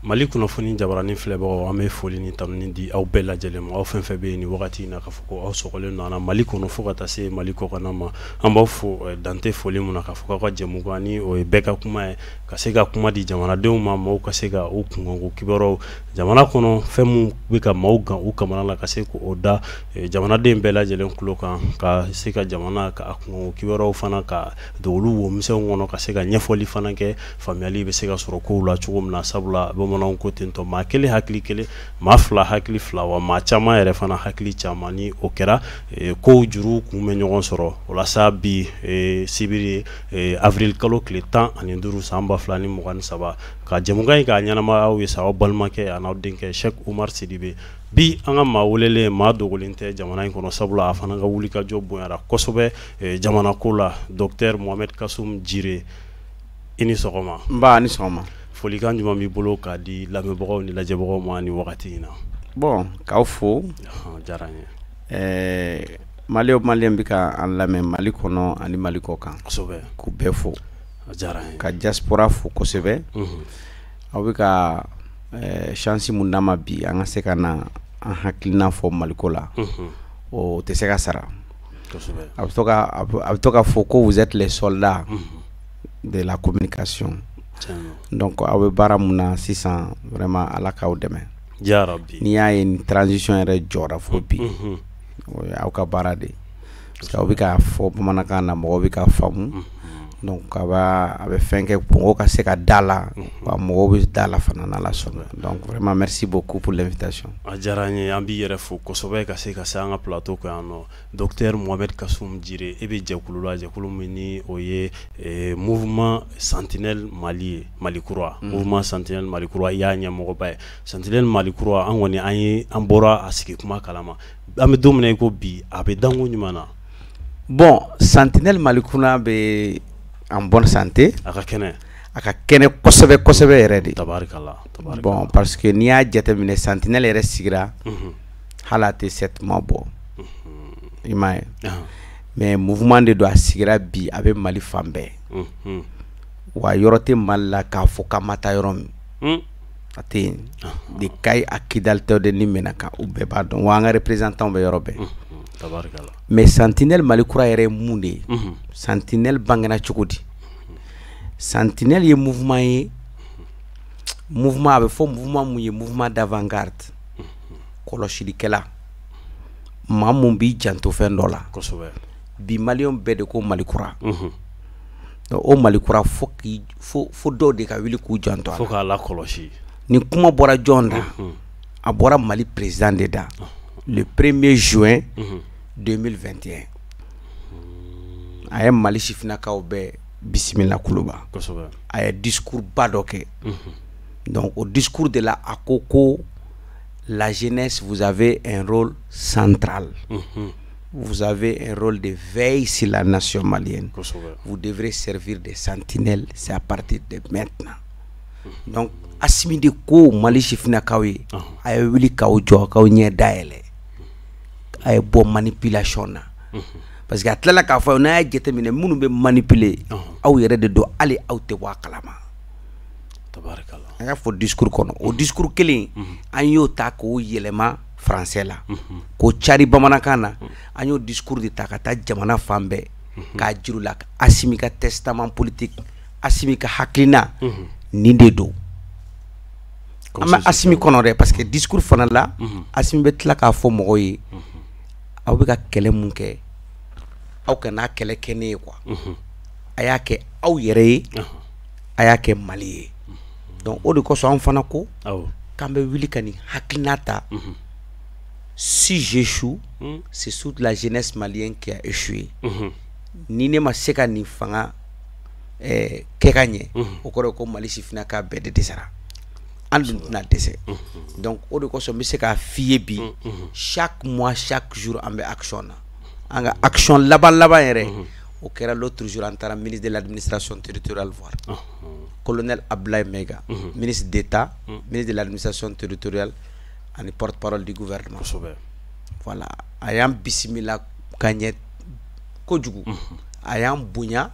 Mali kunnafoni jabaranin filɛbagaw, an bɛ foli ni tanuni di aw bɛɛ lajɛlen ma, aw fɛn fɛn bɛ yen nin wagati in na, k'a fɔ ko aw sɔgɔlen don an na Mali kɔnɔ fo ka taa se Mali kɔkanna ma. An b'aw fo dante foli mun na, k'a fɔ k'aw ka jɛmukan ni o ye bɛɛ ka kuma ye, ka se ka kuma di jamanadenw ma, maaw ka se ka u kunkanko kibaruyaw jamana kɔnɔ, fɛn min bɛ ka maaw gan u kamana la, ka se k'o da jamanaden bɛɛ lajɛlen tulo kan, ka se ka jamana ka kunkanko kibaruyaw fana ka don olu womisɛnw kɔnɔ, ka se ka ɲɛfɔli fana kɛ, faamuyali bɛ se ka sɔrɔ kow la cogo min na. Sabula bamananw ko ten tɔ, maa kelen hakili kelen, maa fila hakili fila, wa maa caman yɛrɛ fana hakili caman. Ni o kɛra, kow juru kun bɛ ɲɔgɔn sɔrɔ. O la sa, bi sibiri, avril kalo tile 15, san 2023, ka jɛmukan in k'a ɲɛnama aw ye sa, aw balimakɛ a n'aw denkɛ Cheick Oumar Sidibe. Bi an ka maa welelen, maa dogolen tɛ jamana in kɔnɔ, sabula a fana ka wulikajɔ bonyara kosɛbɛ jamana ko la, docteur Mohamed Kassoum Djire. I ni sɔgɔma. Nba, ni sɔgɔma. Folikan jumɛn b'i bolo k'a di lamɛnbagaw ni lajɛbagaw ma ni wagati in na? Bon, k'aw fo. Diyara n ye. Mali o Malien bɛ ka an lamɛn Mali kɔnɔ ani Mali kɔ kan, k'u bɛɛ fo. A diyara n ye. Ka diaspora fo kosɛbɛ. Aw bɛ ka chance mun d'an ma bi, an ka se ka na an hakilina fɔ Maliko la, o tɛ se ka sara. A bɛ to ka fɔ ko vous êtes les soldats de la communication. Donc aw bɛ baara mun na sisan, vraiment, Ala k'aw dɛmɛ. Ya Rabbi. N'i y'a ye ni transition yɛrɛ jɔra fo bi, o ye aw ka baara de ye, parce que aw bɛ k'a fɔ bamanankan na, mɔgɔw bɛ k'a faamu. Donc a bɛ fɛn kɛ mɔgɔw ka se ka da la, wa mɔgɔw bɛ da la fana n'Ala sɔnna. Donc vraiment, merci beaucoup pour l'invitation. A diyara n ye. An b'i yɛrɛ fo kosɛbɛ ka se ka se an ka plateau kan yan nɔ. Docteur Mohamed Kassoum Djire, e bɛ jɛkulu la, jɛkulu min ni o ye Mouvement Sentinelle Mali ye, Mali kura. Mouvement Sentinelle Mali kura, i y'a ɲɛmɔgɔba ye. Sentinelle Mali kura, an kɔni an ye an bɔra a sigi kuma kalama. An bɛ don min na i ko bi, a bɛ danko ɲuman na? Bon, Sentinelle Mali kura bɛ en bonne santé. A ka kɛnɛ. A ka kɛnɛ kosɛbɛ kosɛbɛ yɛrɛ de. Tabarikala, tabarikala. Bon, parce que n'i y'a jateminɛ, Sentinelle yɛrɛ sigira hali a tɛ 7 mois bɔ, i m'a ye? Mais mouvement de don, a sigira bi, a bɛ Mali fan bɛɛ, wa yɔrɔ tɛ Mali la k'a fɔ k'an ma taa yɔrɔ min, a tɛ yen. De Kayi a Kidali tɛ de ni Menaka, u bɛɛ b'a dɔn, wa an ka représentant bɛ yɔrɔ bɛɛ. Mais Sentinelle Mali kura yɛrɛ ye mun de ye? Sentinelle bangena cogo di? Sentinelle ye mouvement ye, mouvement a bɛ fɔ mouvement mun ye, mouvement d'avant-garde, kɔlɔsilikɛla, maa mun b'i janto fɛn dɔ la. Bi maliyɛnw bɛɛ de ko Mali kura. Donc o Mali kura, fo k'i fo dɔw de ka wuli k'u janto a la. Fo k'a lakɔlɔsi. Nin kuma bɔra jɔn da? A bɔra Mali président de da, le 1er juin 2021. A ye Mali sifinnakaw bɛɛ bisimila Kuluba. A ye discours ba dɔ kɛ. Donc au discours de la, a ko ko la jeunesse, vous avez un rôle central. Vous avez un rôle de veille sur la nation malienne. Vous devrez servir de sentinelle, c'est à partir de maintenant. Donc Assimi de ko Mali sifinnakaw ye, a ye wuli k'aw jɔ, k'aw ɲɛ dayɛlɛ, a ye bɔ manipulation na. Parce que a tilala k'a fɔ, n'a y'a jateminɛ, minnu bɛ manipuler, aw yɛrɛ de don, hali aw tɛ bɔ a kalama. A y'a fɔ discours kɔnɔ. O discours kelen, an y'o ta k'o yɛlɛma français la, k'o cari bamanankan na. An y'o discours de ta ka taa jamana fan bɛɛ k'a jiru la, Assimi ka testament politique, Assimi ka hakilina nin de don. An bɛ Assimi kɔnɔ dɛ, parce que discours fana la, Assimi bɛ tila k'a fɔ mɔgɔw ye, aw bɛ ka kɛlɛ mun kɛ, aw kana kɛlɛ kɛ ne ye quoi, a y'a kɛ aw yɛrɛ ye, a y'a kɛ Mali ye. Donc o de kosɔn an fana ko k'an bɛ wuli ka nin hakilina ta. Si j'échoue, c'est toute la jeunesse malienne qui a échoué. Ni ne ma se ka nin fanga kɛ ka ɲɛ, o kɔrɔ ye ko Mali sifinnaka bɛɛ de dɛsɛra. An dun tɛna dɛsɛ. Donc o de kosɔn n bɛ se k'a f'i ye bi, chaque mois, chaque jour, an bɛ action na. An ka action laban laban yɛrɛ, o kɛra l'autre jour, an taara ministre de l'Administration territoriale voir, colonel Abdoulaye Maïga, ministre d'État, ministre de l'Administration territoriale ani porte-parole du gouvernement. Voilà, a y'an bisimila ka ɲɛ kojugu, a y'an bonya,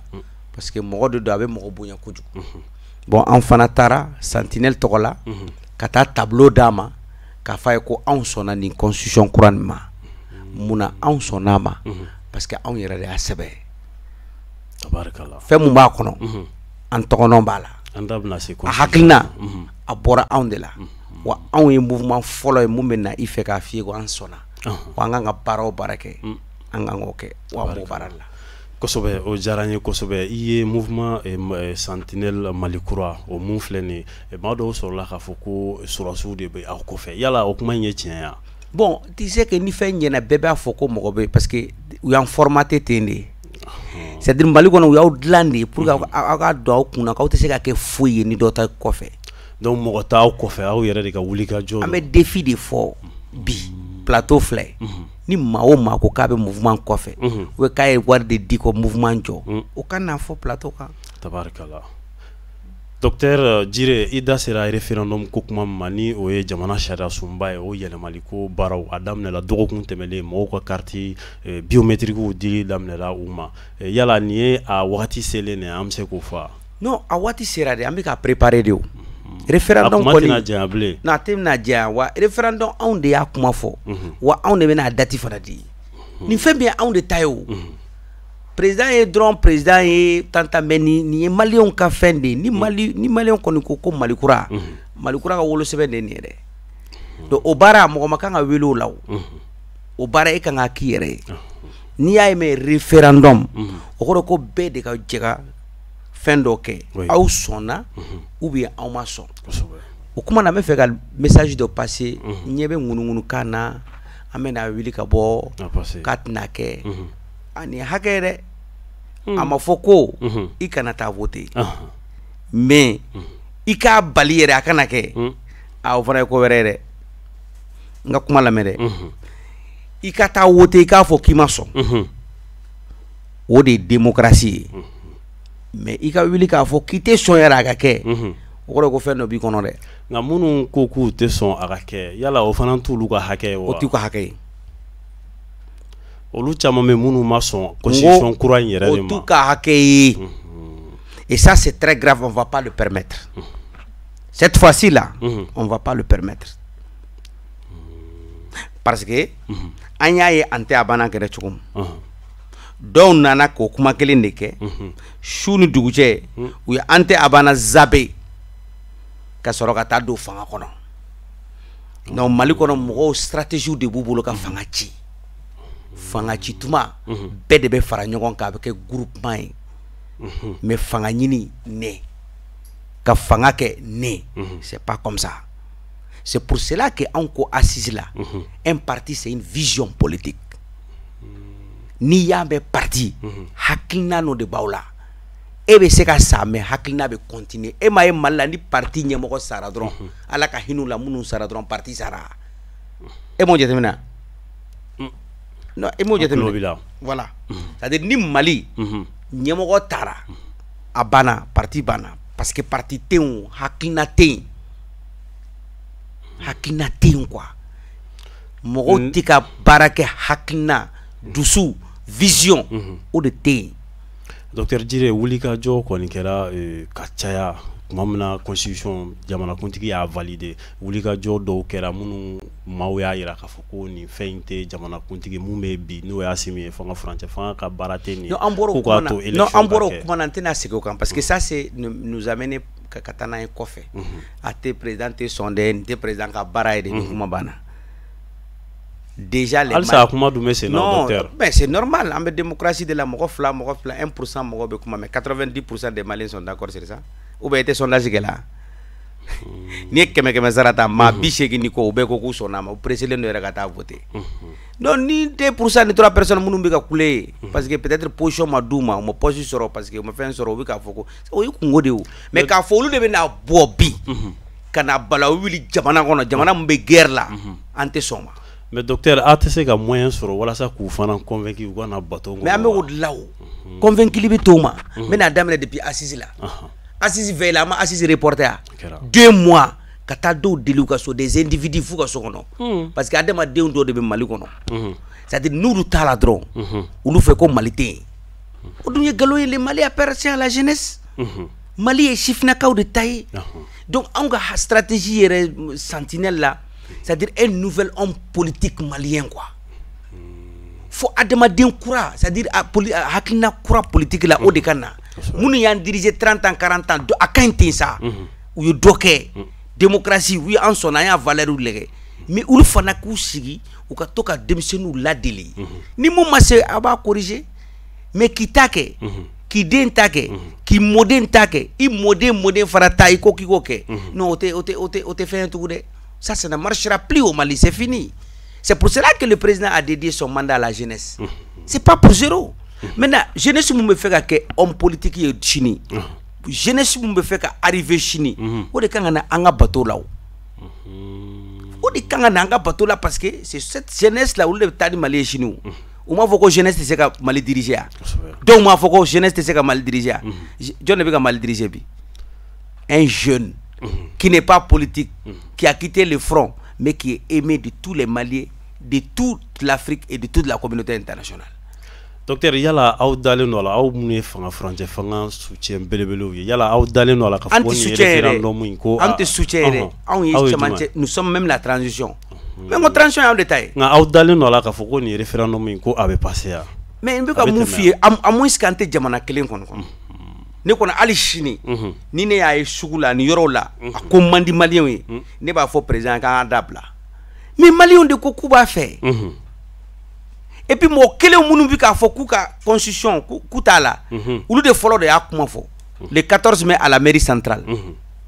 parce que mɔgɔ de don, a bɛ mɔgɔ bonya kojugu. Bon, an fana taara Sentinelle tɔgɔ la. Ka taa tableau d'a ma k'a fɔ a ye ko anw sɔnna nin constitution kura nin ma. Munna anw sɔnna a ma? Parce que anw yɛrɛ de y'a sɛbɛn. Tabarikala. Fɛn mun b'a kɔnɔ, an tɔgɔnɔ b'a la. An da bɛna se A hakilina, a bɔra anw de la. Wa anw ye mouvement fɔlɔ ye mun bɛ na i fɛ k'a f'i ye ko an sɔnna. Wa an kan ka baara o baara kɛ, an kan k'o kɛ, wa an b'o baara de la. Kosɛbɛ, o diyara n ye kosɛbɛ. I ye mouvement Sentinelle Mali kura o mun filɛ nin ye, maa dɔw sɔrɔla k'a fɔ ko sɔrɔdasiw de bɛ aw kɔfɛ, yala o kuma in ye tiɲɛ ye? Bon, tu sais que ni fɛn ɲɛna, bɛɛ b'a fɔ ko mɔgɔ bɛ, parce que u y'an formaté ten de. C'est à dire Mali kɔnɔ, u y'aw dilan de pour que aw ka don aw kunna k'aw tɛ se ka kɛ foyi ye ni dɔ ta kɔfɛ. Donc mɔgɔ t'aw kɔfɛ, aw yɛrɛ de ka wuli ka jɔ. An bɛ défi de fɔ bi, plateau filɛ, ni maa o maa ko k'a bɛ mouvement kɔfɛ ou bien k'a ye wari de di ko mouvement jɔ, o ka n'a fɔ plateau kan. Tabarikala. Docteur Jire, i da sera référendum ko kuma ma, ni o ye jamana sariya sunba ye, o yɛlɛmali ko baaraw a daminɛla dɔgɔkun tɛmɛnen, mɔgɔw ka carte biométrique dili daminɛla u ma. Yala nin ye a wagati selen de ye, an bɛ se k'o fɔ? Non, a waati sera de, an bɛ ka préparer de. O référendum a kuma tɛna janya bilen. Non, a tɛna janya. Wa référendum, anw de y'a kuma fɔ, wa anw de bɛna a date fana di. Nin fɛn bɛɛ ye anw de ta ye. O président ye dɔrɔn, président ye tantan, mais nin ye maliyɛnw ka fɛn de ye. Ni Mali, ni maliyɛnw kɔni ko ko Mali kura, Mali kura ka wolosɛbɛn de ye nin ye dɛ. Donc o baara, mɔgɔ ma kan ka wele o la. O o baara, e kan ka k'i yɛrɛ ye. N'i y'a ye mɛn référendum, o kɔrɔ ko bɛɛ de ka jɛ ka fɛn dɔ kɛ, aw sɔnna ou bien aw ma sɔn. O kuma na, n bɛ fɛ ka message dɔ passer. Ɲɛ bɛ ŋunuŋunukan na, an bɛna wuli ka bɔ k'a tɛna kɛ. A nin ye hakɛ ye dɛ. A ma fɔ ko i kana taa voter, mais i k'a bali yɛrɛ a kana kɛ, a o fana ye ko wɛrɛ ye dɛ. N ka kuma lamɛn dɛ. I ka taa voter, i k'a fɔ k'i ma sɔn, o de ye démocratie ye. Mais i ka wuli k'a fɔ k'i tɛ sɔn yɛrɛ a ka kɛ, o kɔrɔ ye ko fɛn dɔ b'i kɔnɔ dɛ. Nka minnu ko k'u tɛ sɔn a ka kɛ, yala o fana t'olu ka hakɛ ye wa? O t'u ka hakɛ ye. Olu caman bɛ minnu ma sɔn constitution kura in yɛrɛ de ma. O t'u ka hakɛ ye. Et ça, c'est très grave, on va pas le permettre. Cette fois-ci là, on va pas le permettre. Parce que an y'a ye, an tɛ a banna kɛra cogo min, dɔw nana k'o kuma kelen de kɛ su ni dugu cɛ, u ye an tɛ a banna zabe ka sɔrɔ ka taa don fanga kɔnɔ. Donc Mali kɔnɔ, mɔgɔw stratégie de b'u bolo ka fanga ci. Fanga ci tuma, bɛɛ de bɛ fara ɲɔgɔn kan, a bɛ kɛ groupement ye. Mais fanga ɲini ne ka fanga kɛ ne, c'est pas comme ça. C'est pour cela que anw ko assise la, un parti, c'est une vision politique. N'i y'a mɛn parti, hakilina dɔ de b'aw la. E bɛ se ka sa, mais hakilina bɛ continuer. E m'a ye Mali la, ni parti ɲɛmɔgɔ sara dɔrɔn, Ala ka hinɛ u la, minnu sara dɔrɔn, parti sara. E m'o jateminɛ? Non, e m'o jateminɛ? Voilà, c'est à dire ni Mali ɲɛmɔgɔ taara, a banna, parti banna, parce que parti tɛ yen o, hakilina tɛ yen, hakilina tɛ yen quoi. Mɔgɔw tɛ ka baara kɛ hakilina, dusu, vision, o de tɛ yen. Docteur Jire, wulikajɔ kɔni kɛra ka caya tuma min na constitution jamanakuntigi y'a valider, wulikajɔ dɔw kɛra minnu maaw y'a jira k'a fɔ ko nin fɛn in tɛ jamanakuntigi mun bɛ bi, n'o ye Asimi ye, fanga furancɛ fanga ka baara tɛ nin ye. Non, an bɔra o kuma na, non, an bɔra o kuma na, n tɛna segin o kan, parce que ça, c'est nous amener ka taa n'a ye kɔfɛ. A tɛ président tɛ sɔn dɛ, nin tɛ président ka baara ye de, nin kuma banna. Déjà les Halisa a kuma dun bɛ sen na. Non, docteur. Mais c'est normal, an bɛ démocratie de la. Mɔgɔ 2, mɔgɔ 2, 1% mɔgɔ bɛ kuma, mais 90% des Maliens sont d'accord sur ça. Ou bien i tɛ sondage kɛ la, n'i ye kɛmɛ kɛmɛ sara ta, maa 80 ni kɔ, u bɛɛ ko k'u sɔnna a ma, u pressé len don yɛrɛ ka taa voter. Donc ni 2% ni 3 personnes minnu bɛ ka kule parce que peut-être position ma d'u ma, u ma poste sɔrɔ, parce que u ma fɛn sɔrɔ, u bɛ k'a fɔ ko o ye kungo de ye o. Mais k'a fɔ olu de bɛ na bɔ bi ka na balawu wuli jamana kɔnɔ, jamana min bɛ guerre la, an tɛ sɔn o ma. Mais docteur, a tɛ se ka moyen sɔrɔ walasa k'u fana convaincre u ka na bateau kɔnɔ? Mais an bɛ o de la, o convaincre bɛ t'o ma. N bɛna daminɛ depuis assise la. Assise veille la, an ma assise reporter ya 2 mois, ka taa dɔw deli u ka so, des individus f'u ka so kɔnɔ, parce que adamadenw dɔw de bɛ Mali kɔnɔ, c'est à dire n'olu t'a la dɔrɔn, olu fɛ ko Mali tɛ yen. O dun ye nkalon ye. Le Mali appartient à la jeunesse. Mali ye sifinnakaw de ta ye. Donc anw ka stratégie yɛrɛ sentinelle la, c'est-à-dire un nouvel homme politique malien quoi. Fo adamaden kura, c'est-à-dire hakilina kura politique la, o de ka na. Minnu y'an diriger 30 ans, 40 ans, a ka ɲi ten sa. U ye dɔ kɛ démocratie, u ye an sɔnna, an y'a valeur lajɛ, mais olu fana k'u sigi, u ka to ka denmisɛnninw ladeli. Ni mun ma se, a b'a corriger, mais k'i ta kɛ, k'i den ta kɛ, k'i mɔden ta kɛ, i mɔden mɔden fana ta, i ko k'i k'o kɛ, non, o tɛ o tɛ o tɛ o tɛ fɛn ye tugun dɛ. Ça, ça ne marchera plus au Mali, c'est fini. C'est pour cela que le président a dédié son mandat à la jeunesse. C'est pas pour zéro. Maintenant, jeunesse mun bɛ fɛ ka kɛ homme politique ye sini, jeunesse mun bɛ fɛ ka arriver sini, o de kan ka na an ka bateau la. O de kan ka na an ka bateau la, parce que c'est cette jeunesse là, olu de bɛ taa ni Mali ye sini. O u m'a fɔ ko jeunesse tɛ se ka Mali diriger yan. Dɔw m'a fɔ ko jeunesse tɛ se ka Mali diriger yan. Jɔn de bɛ ka Mali diriger bi? Un jeune qui n'est pas politique, qui a quitté le front, mais qui est aimé de tous les Maliens, de toute l'Afrique et de toute la communauté internationale. Docteur, yala aw dalen don a la, aw minnu ye fanga furancɛ fanga soutien belebelew ye, yala aw dalen don a la ka fɔ ko nin référendum in ko? An tɛ soutien yɛrɛ, anw ye cɛmancɛ, nous sommes même la transition. Mais n ko transition y'anw de ta ye. Nka aw dalen don a la k'a fɔ ko nin référendum in ko a bɛ passer yan? Mais n bɛ ka mun f'i ye, à moins qu'an tɛ jamana kelen kɔnɔ. Ne kɔni, hali sini, ni ne y'a ye sugu la ni yɔrɔw la, a ko man di maliyɛnw ye, ne b'a fɔ président k'an ka dabila. Mais maliyɛnw de ko k'u b'a fɛ. Et puis mɔgɔ kelen minnu bɛ k'a fɔ k'u ka constitution k'u t'a la, olu de fɔlɔ de y'a kuma fɔ le 14 mai à la mairie centrale.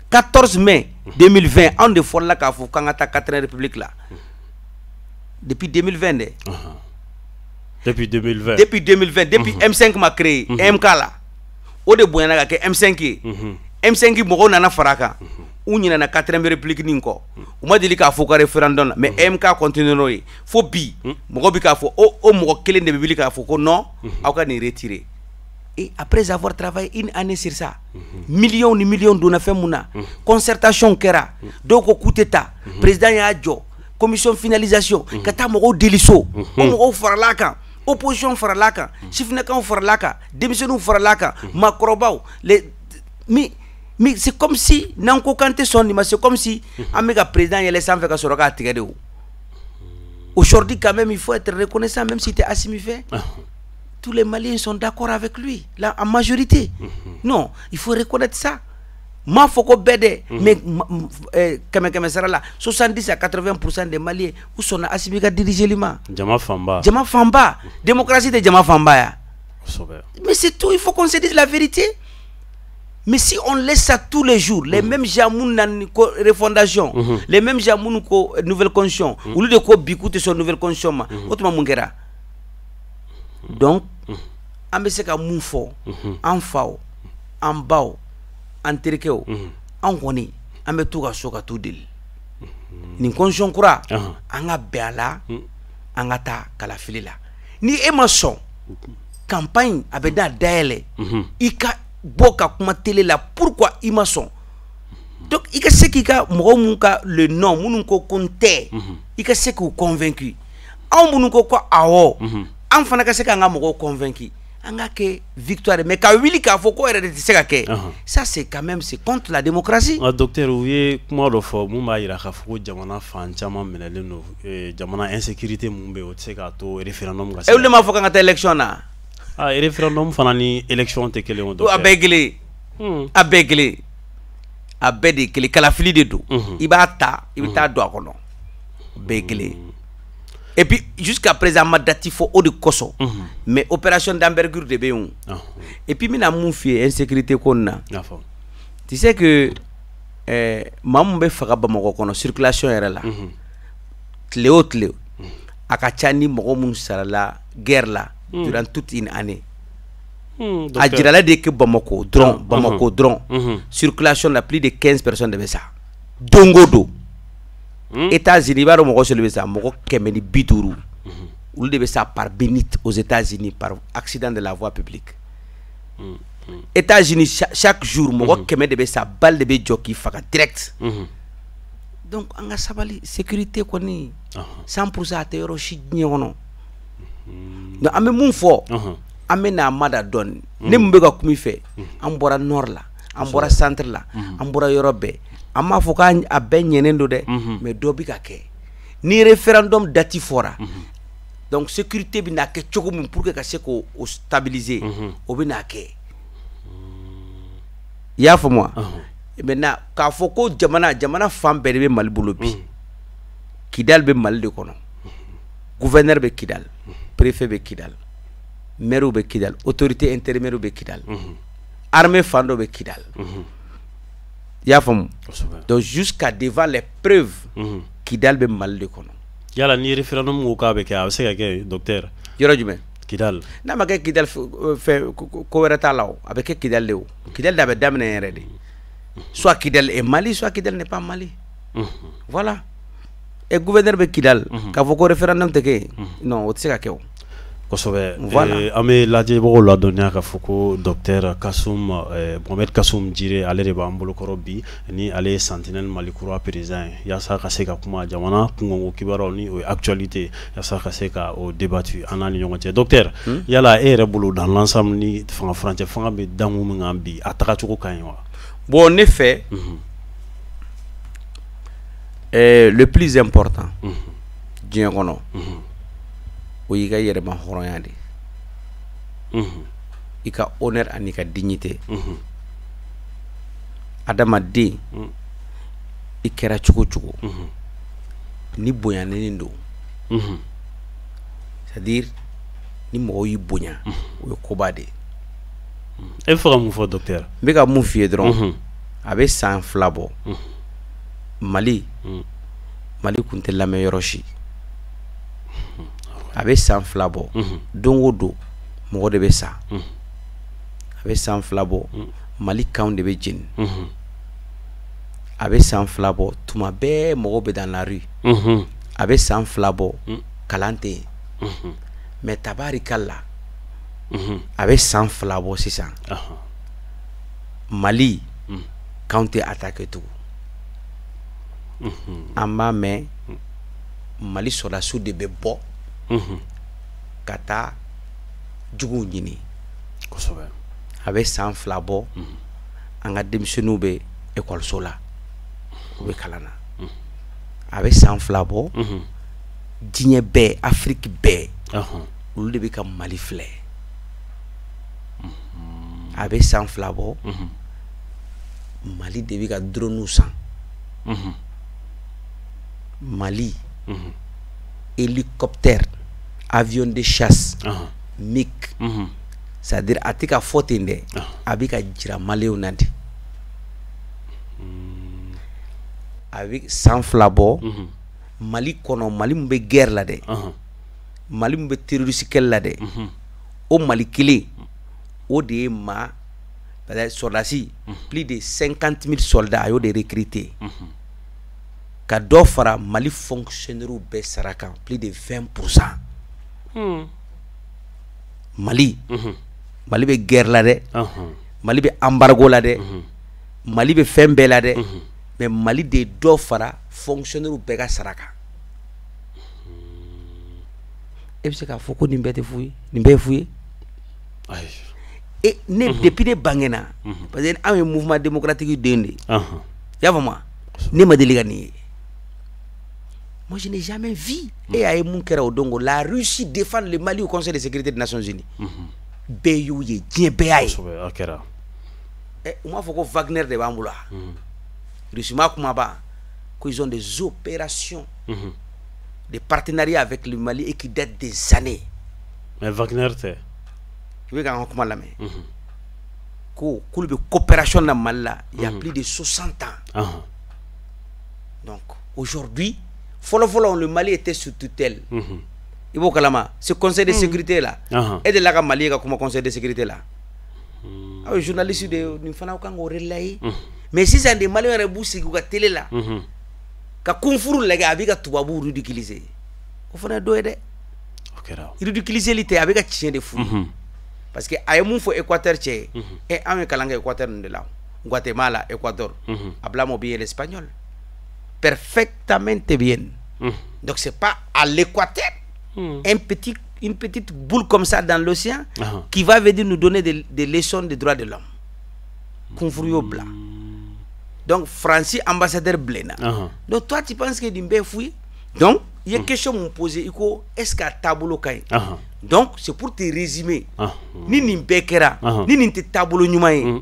14 mai 2020, anw de fɔlɔla k'a fɔ k'an ka taa 4e république la. Depuis 2020 dɛ. Depuis 2020. Depuis 2020, depuis M5 ma créé, MK la, o de bonyana ka kɛ M5 ye. M5 mɔgɔw nana fara a kan, u ɲinɛna 4e république nin kɔ. U ma deli k'a fɔ ka référendum na, mais MK continue n'o ye fo bi. Mɔgɔ bɛ k'a fɔ, o mɔgɔ kelen de bɛ wuli k'a fɔ ko non, aw ka nin retirer. Et après avoir travaillé une année sur ça, millions ni millions donna fɛn mun na, concertation kɛra, dɔw ko k'u tɛ taa, président y'a jɔ commission finalisation ka taa mɔgɔw deli so, o mɔgɔw faral'a kan, opposition faral'a kan, sifinnakaw faral'a kan, denmisɛnninw faral'a kan, maakɔrɔbaw. Les mais c'est comme si n'an ko k'an tɛ sɔn nin ma, c'est comme si an bɛ ka président yɛlɛ sanfɛ ka sɔrɔ k'a tigɛ de. O aujourd'hui quand même, il faut être reconnaissant, même si tu es Assimi fɛ, tous les Maliens sont d'accord avec lui là, en majorité. Non, il faut reconnaître ça. M'a fɔ ko bɛɛ dɛ, mais kɛmɛ kɛmɛ sara la, 70 à 80% des Maliens u sɔnna Assimi ka diriger ma. Jama fanba. Jama fanba. Démocratie tɛ jama fanba ya? Mais c'est tout, il faut qu'on se dise la vérité. Mais si on laisse ça tous les jours, les mêmes gens minnu nana ko refondation, les mêmes gens minnu ko nouvelle constitution, olu de ko bi k'u tɛ sɔn nouvelle constitution ma, o tuma mun kɛra? Donc an bɛ se ka mun fɔ an faw, an baw, an terikɛw? An kɔni, an bɛ to ka so ka t'u deli, nin constitution kura, an ka bɛn a la, an ka taa kalafili la. Ni e ma sɔn, campagne a bɛ da dayɛlɛ, i ka bɔ ka kuma télé la pourquoi i ma sɔn. Donc i ka se k'i ka mɔgɔ mun ka le non, minnu ko ko n tɛ, i ka se k'u convaincu. Anw minnu ko ko awɔ, an fana ka se k'an ka mɔgɔw convaincu, an ka kɛ victoire. Mais ka wuli k'a fɔ ko yɛrɛ de tɛ se ka kɛ, ça c'est quand même, c'est contre la démocratie. Nka docteur, u ye kuma dɔ fɔ mun b'a jira k'a fɔ ko jamana fan caman minɛlen don, jamana insécurité mun bɛ yen, o tɛ se k'a to référendum ka se. E, olu de m'a fɔ k'an ka taa élection na? Ah, référendum fana ni élection tɛ kelen o, docteur. A bɛɛ ye kelen, a bɛɛ ye kelen, a bɛɛ de ye kelen. Kalafili de don, i b'a ta, i bɛ taa don a kɔnɔ, bɛɛ ye kelen. Et puis jusqu'à présent ma date fɔ, o de kosɔn. Mais opération d'envergure de bɛ yen o. Et puis n bɛna mun f'i ye insécurité ko nin na? Tu sais que maa mun bɛ faga Bamakɔ kɔnɔ circulation yɛrɛ la tile o tile, a ka ca ni mɔgɔ mun sarala guerre la durant toute une année. A jirala de que Bamako dɔrɔn, Bamako dɔrɔn, circulation la, plus de 15 personnes de bɛ sa don o don. États-Unis, i b'a dɔn mɔgɔ joli bɛ sa? Mɔgɔ 150, olu de bɛ sa par minute aux États-Unis par accident de la voie publique. États-Unis, chaque jour mɔgɔ 100 de bɛ sa, balle de bɛ jɔ k'i faga direct. Donc an ka sabali, sécurité kɔni 100% a tɛ yɔrɔ si diɲɛ kɔnɔ. Donc an bɛ mun fɔ? An bɛ n'a mada dɔɔni. Ne mun bɛ ka kuma i fɛ, an bɔra nord la, An bɔra centre la, an bɔra yɔrɔ bɛɛ. An m'a fɔ k'a bɛɛ ɲɛnen don dɛ, mais dɔ bɛ ka kɛ. Ni référendum date fɔra, donc sécurité bɛna kɛ cogo min pour que ka se k'o stabiliser, o bɛna kɛ. I y'a faamu wa? Maintenant k'a fɔ ko jamana fan bɛɛ de bɛ Mali bolo bi. Kidal bɛ Mali de kɔnɔ. Gouverneur bɛ Kidal, préfet bɛ Kidal, maire bɛ Kidal, autorité intérimaire bɛ Kidal, armée fan dɔ bɛ Kidal. I y'a faamu? Donc jusqu'à devant les preuves, Kidal bɛ Mali de kɔnɔ. Yala ni référendum ko k'a bɛ kɛ, a bɛ se ka kɛ, docteur? Yɔrɔ jumɛn? Kidal. N'a ma kɛ Kidal, fɛn ko wɛrɛ t'a la o. A bɛ kɛ Kidal de o. Kidal de a bɛ daminɛ yɛrɛ de. Soit Kidal est Mali, soit Kidal n'est pas Mali. Voilà. Et gouverneur bɛ Kidal, k'a fɔ ko référendum tɛ kɛ yen, non, o tɛ se ka kɛ o. Kosɛbɛ. Voilà. An bɛ lajɛbagaw ladɔnniya k'a fɔ ko docteur Kassoum, Mohamed Kassoum Djire, ale de b'an bolokɔrɔ bi, ni ale ye Sentinelle Mali Kura président ye, yaasa ka se ka kuma jamana kunkanko kibaruyaw ni o ye actualité, yaasa ka se ka o débattu an n'a ni ɲɔgɔn cɛ. Docteur, yala e yɛrɛ bolo, dans l'ensemble, ni fanga furancɛ fanga bɛ dankun min kan bi, a tagacogo ka ɲi wa? Bon, ne fɛ, le plus important diɲɛ kɔnɔ, o y'i ka yɛrɛma hɔrɔnya de ye, i ka honneur ani ka dignité. Adamaden, i kɛra cogo cogo, ni bonyanen don, c'est à dire ni mɔgɔw y'i bonya, o ye koba de ye. E bɛ fɛ ka mun fɔ, docteur? N bɛ ka mun f'i ye dɔrɔn, a bɛ san 2 bɔ, Mali kun tɛ lamɛn yɔrɔ si. A bɛ san 2 bɔ, don o don mɔgɔ de bɛ sa. A bɛ san 2 bɔ, Mali kanw de bɛ jeni. A bɛ san 2 bɔ, tuma bɛɛ mɔgɔw bɛ dans la rue. A bɛ san 2 bɔ, kalan tɛ yen. Mais tabarikala, a bɛ san 2 bɔ sisan, Mali kanw tɛ attaquer tugun. An b'a mɛn Mali sɔrɔdasiw de bɛ bɔ ka taa juguw ɲini. Kosɛbɛ. A bɛ san 2 bɔ, an ka denmisɛnninw bɛ ekɔliso la, u bɛ kalan na. A bɛ san 2 bɔ, diɲɛ bɛɛ, Afiriki bɛɛ, olu de bɛ ka Mali filɛ. A bɛ san 2 bɔ, Mali de bɛ ka drone san. Mali, hélicoptère, avion de chasse, MiG, c'est-à-dire a tɛ ka fɔ ten dɛ, a bɛ ka jira maliyɛnw na de. A bɛ san 2 bɔ, Mali kɔnɔ, Mali min bɛ guerre la dɛ, Mali min bɛ terroriste kɛlɛ la dɛ, o Mali kelen, o de ye maa sɔrɔdasi plus de 50 000 soldats a y'o de recruter. Ka dɔ fara Mali fonctionnaires bɛɛ sara kan, plus de 20%. Mali, Mali bɛ guerre la dɛ, Mali bɛ embargo la dɛ, Mali bɛ fɛn bɛɛ la dɛ, mais Mali de ye dɔ fara fonctionnaires bɛɛ ka sara kan. E bɛ se k'a fɔ ko nin bɛɛ tɛ fu ye, nin bɛɛ ye fu ye? E ne, depuis ne bangena, parce que anw ye mouvement démocratique den de ye. I y'a faamu wa? Ne ma deli ka nin ye. Moi, je n'ai jamais vu. Et à mun kɛra o don ko la Russie défend le Mali au Conseil de sécurité des Nations Unies. Bɛɛ y'o ye, diɲɛ bɛɛ y'a ye. Kosɛbɛ, a kɛra. U m'a fɔ ko Wagner de b'an bolo wa? Russie ma kuma ban ko ils ont des opérations de partenariat avec le Mali et qui datent des années. Mais Wagner tɛ. I bɛ k'an ka kuma lamɛn. Ko k'olu bɛ coopération na Mali la il y a plus de 60 ans. Donc aujourd'hui, fɔlɔ fɔlɔ, le Mali était sous tutelle. I b'o kalama, ce Conseil de sécurité là, e delila ka Mali ye ka kuma Conseil de sécurité la? Aw ye journaliste de, nin fana kan k'o relayer. Mais sisan de, Maliyɛn yɛrɛ b'u sigi u ka télé la ka kunfuru lajɛ, a bɛ ka tubabuw ridiculiser. O fana ye dɔ ye dɛ. O kɛra. Ridiculiser tɛ, a bɛ ka tiɲɛ de f'u ye. Parce que a ye mun fɔ Équateur cɛ ye, e anw ye kalan kɛ Équateur ninnu de la, Guatemala, Équateur, hablamos bien l'espagnol perfectamente bien. Donc c'est pas à l'Équateur, une petite boule comme ça dans l'océan, qui va venir nous donner des leçons de droits de l'homme. Kunfuru y'o bila. Donc Faransi ambassadeur bilenna. Donc toi, tu penses que nin bɛɛ ye fu ye? Donc i ye question mun poser, i ko est ce que a taabolo ka ɲi? Donc c'est pour te résumer, ni nin bɛɛ kɛra, ni nin tɛ taabolo ɲuman ye,